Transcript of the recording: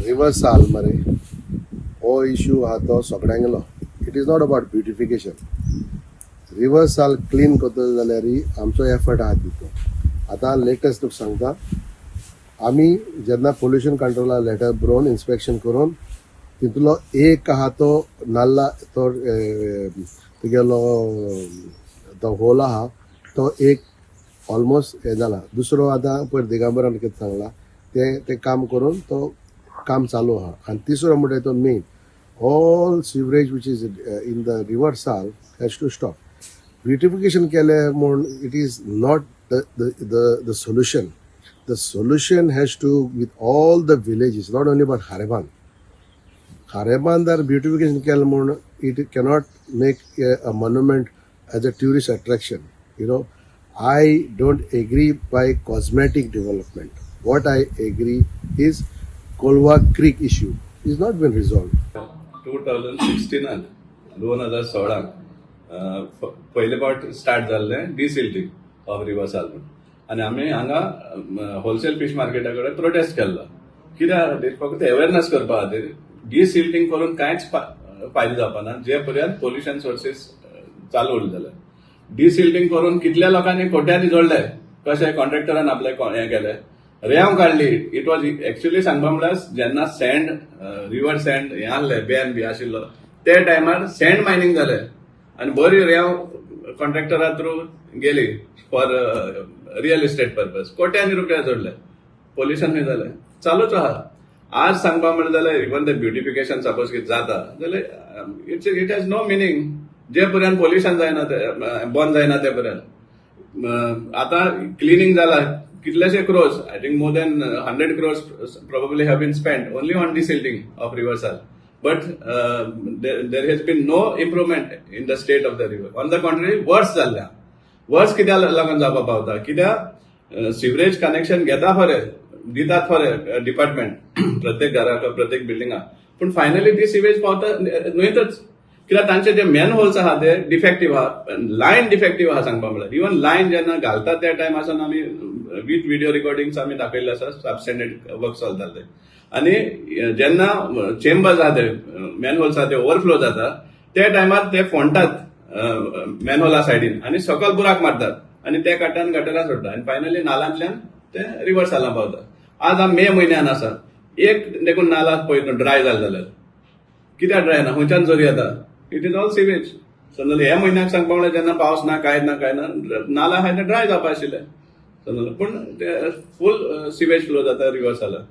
River साल मरे, हो इशू आहा तो सगळ्यांगलो. It is not about beautification. River Sal clean करतलो जाल्यार आमचो एफर्ट आहा तितून. आतां लेटस्ट तुका सांगता, आमी जेन्ना पोल्युशन कंट्रोला लेटर बरोवन इन्स्पेक्शन करून तितूंतलो एक आहा तो नाल्ला, तो तुगेलो तो होल आहा तो एक ऑलमोस्ट हें जाला. दुसरो आतां पयर दिगंबरान कितें सांगलां, तें तें काम करून तो काम चालू आहा. आनी तिसरो म्हणटा तो main, all sewerage which is in the river Sal has to stop. Beautification केलें म्हूण it is not the solution. The solution has to with all the villages, not only but Kharebandh. खारेबांदार beautification केलें म्हूण it cannot make a monument as a tourist attraction. I don't agree by cosmetic development. What I agree is Colva Creek issue is not been resolved. 2016नान, 2016 पयले फावट start जाल्लें डिसिल्टींग of river साल म्हूण आनी आमी हांगा होलसेल फिश मार्केटा कडेन प्रोटेस्ट केल्लो. कित्या खातीर? फक्त अवेरनस करपा खातीर. डिसिल्टींग करून कांयच फायदो जावपाना जे पर्यंत पोल्युशन सोर्सीस चालू उरले जाल्यार. डिसिल्टींग करून कितल्या लोकांनी कोट्यांनी जोडले. कशें कॉन्ट्रॅक्टरान आपले हें केलें, रेंव काडली. It was actually सांगपा म्हणल्यार जेन्ना सँड, रिवर सँड हें आहलें, बॅन बी आशिल्लो, ते टायमार सँड मायनींग जालें आनी बरी रेंव कॉन्ट्रॅक्टरा थ्रू गेली फॉर रियल इस्टेट पर्पज. कोट्यांनी रुपया जोडले. पोल्युशन जालें, चालूच आहा. आज सांगपा म्हणलें जाल्यार इवन the beautification suppose कितें जाता जाल्यार it has no meaning जे पर्यंत पोल्युशन जायना, ते बंद जायना ते पर्यंत. आतां क्लिनींग जाला, कितलेशे crores, I think more than 100 crores probably have been spent only on desilting of river Sal, but there has been no improvement in the state of the river. On the contrary, worse जाल्ल्या. वर्स कित्याक लागून जावपा पावता? कित्याक sewerage connection घेता खरें, दितात खरें डिपार्टमेंट प्रत्येक घराक, प्रत्येक बिल्डिंगाक, पूण फायनली ती सिवेज पावता न्हंयतच. कित्याक तांचे जे मॅन होल्स आहा ते डिफेक्टीव आहा, लायन डिफेक्टीव आहा. सांगपा म्हणल्यार इवन लायन जेन्ना घालतात त्या टायम आसून आमी विथ विडिओ रिकॉर्डिंग्स आमी दाखयल्ले आसा, सबस्टँडर्ड वर्क चलताले ते. आनी जेन्ना चेंबर्स आहा ते, मॅन होल्स आहा ते ओवरफ्लो जाता, त्या टायमार ते फोंडटात मॅनहोला सायडीन आनी सकल बुराक मारतात आनी ते काडटात, गटरां सोडटा आनी फायनली नालांतल्यान ते रिवर सालां पावता. आज आमी मे म्हयन्यान आसा, एक देखून नाला पळय ड्राय जालें जाल्यार कित्याक ड्राय ना? खंयच्यान झरी येता? It is all sewage. समजलें? ह्या म्हयन्याक सांगपा म्हणल्यार जेन्ना पावस ना, कांय ना, कांय ना, नाला आहाय ते ड्राय जावपा आशिल्ले, समजलें? पूण ते फूल सिवेज फ्लो जाता रिवर सालान.